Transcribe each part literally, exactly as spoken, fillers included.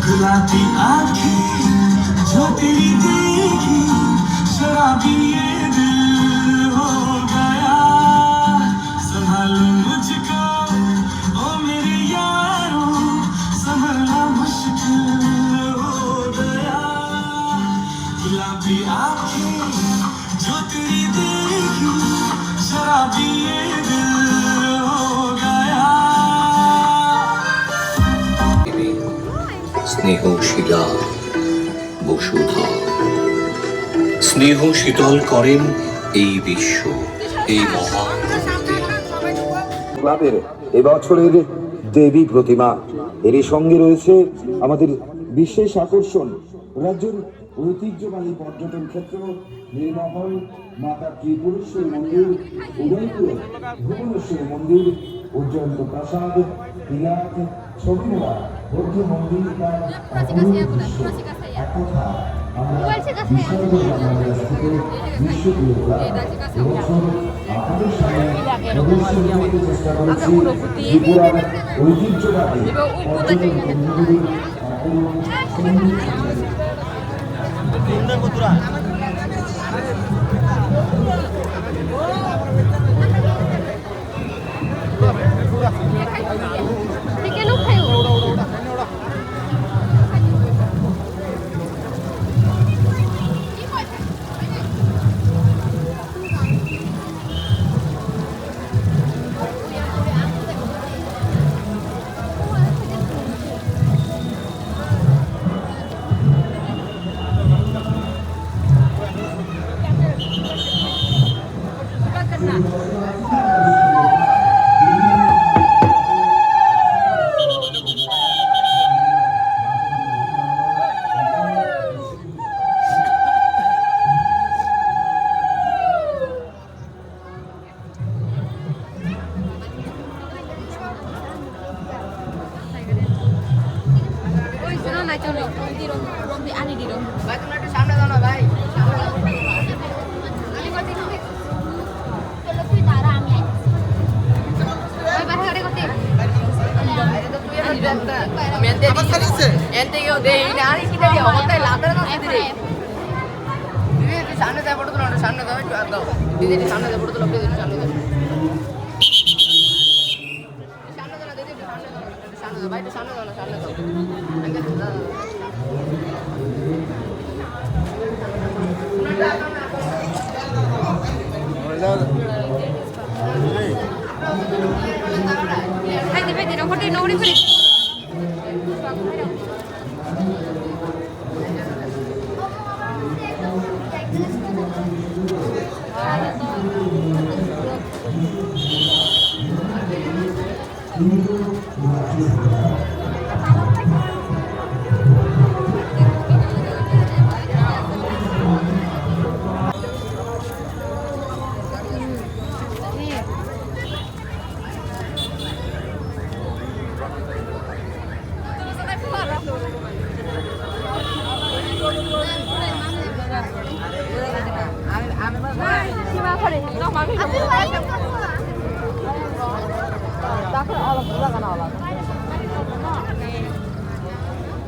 गुलाबी आंखें जो तेरी देखी, शराबी ये दिल हो गया। संभालो मुझको, ओ मेरे यारो, संभलना मुश्किल हो गया। गुलाबी आंखें जो तेरी देखी, शराबी ये दिल हो गया। স্নেহ শিলা বসুধা। স্নেহ শীতল করেন এই বিশ্ব, এই মহান পৃথিবী। ক্লাবের এবছরের দেবী প্রতিমা, এরই সঙ্গে রয়েছে আমাদের বিশেষ আকর্ষণ, রাজ্যের ঐতিহ্যবাহী পর্যটন ক্ষেত্র নীলমহল, মাতা ত্রিপুরেশ্বরী মন্দির, উদয়পুর ভুবনেশ্বরী মন্দির, উজ্জয়ন্ত প্রাসাদ, বিলাত, ছবিমুড়া বৌদ্ধ মন্দির, তার অপরূপ দৃশ্য। এক কথা, আমরা বিশালগড় বাংলাদেশ থেকে বিষ্ণুপ্রিয়া গোড়া এবছর আপনাদের সামনে প্রদর্শন করতে চেষ্টা করেছি ত্রিপুরার ঐতিহ্যবাহী পর্যটন কেন্দ্রগুলি। Oy, shwno naichomni, romdi, romdi, ani di romdi. ভাই, তোমরা একটু সামনে দাও না, ভাই। Oy, bar hore kote. আমি এনতে আবার ছাড়িয়েছে? এনতে কেউ দেই না, আরে কি দেই, অবস্থায় লাভ না, না, দিদি। দিদি, একটু সামনে যায়, ফটো তুলো, একটু সামনে দাও, একটু আর দাও। দিদি, একটু সামনে যায়, ফটো তুলো, প্লিজ, একটু সামনে দাও। সামনে দাও না, দিদি, একটু সামনে দাও, একটু সামনে দাও, ভাই, একটু সামনে দাও না, সামনে দাও। আঙ্কেল, দাও, দাও, দাও। Hai, di, di, no, kote, no, uri, uri.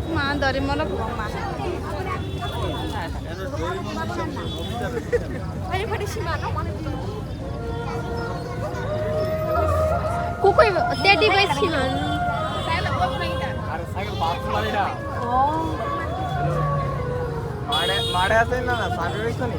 Ma, dari mana kurang ma? Kukui teddy bear siman. Are cycle bathroom wala na. Oh. Mare, mare ase na, na, sandwich to ni.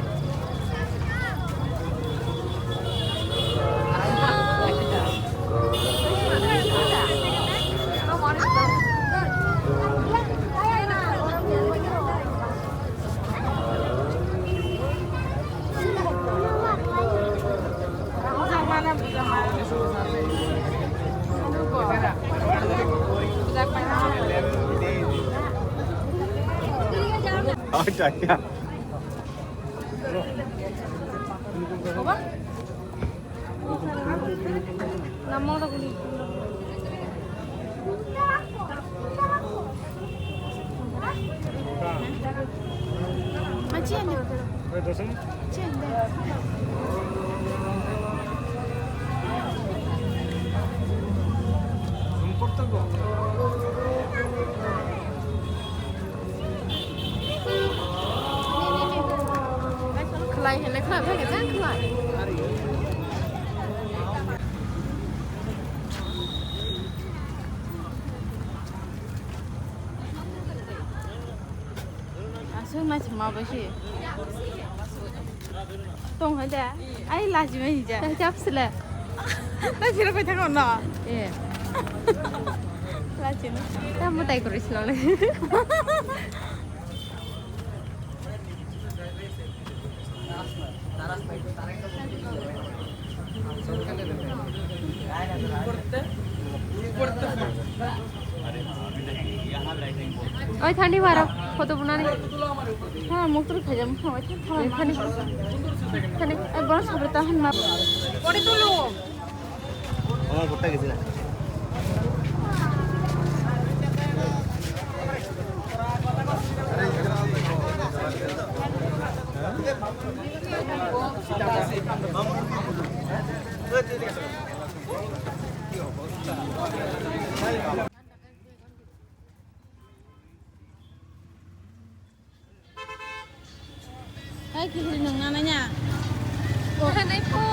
Khlai hwnwi khna thangkhe jang khlai. Aswk naisingma bai se. Tong hai de. Ai, lachi mai ja. Chap sile. Lachi ro pai thang no. Eh. Lachi no. Ta mo tai kori silo le. Oi, thani maro, photo bunani. Ha, muktur khajam, ha, oi, thani, thani, thani, eh, bono sabri tahan ma. Pori tulu. Ama gutta gesi na. Hai, kihri nang nana nya. Nai po.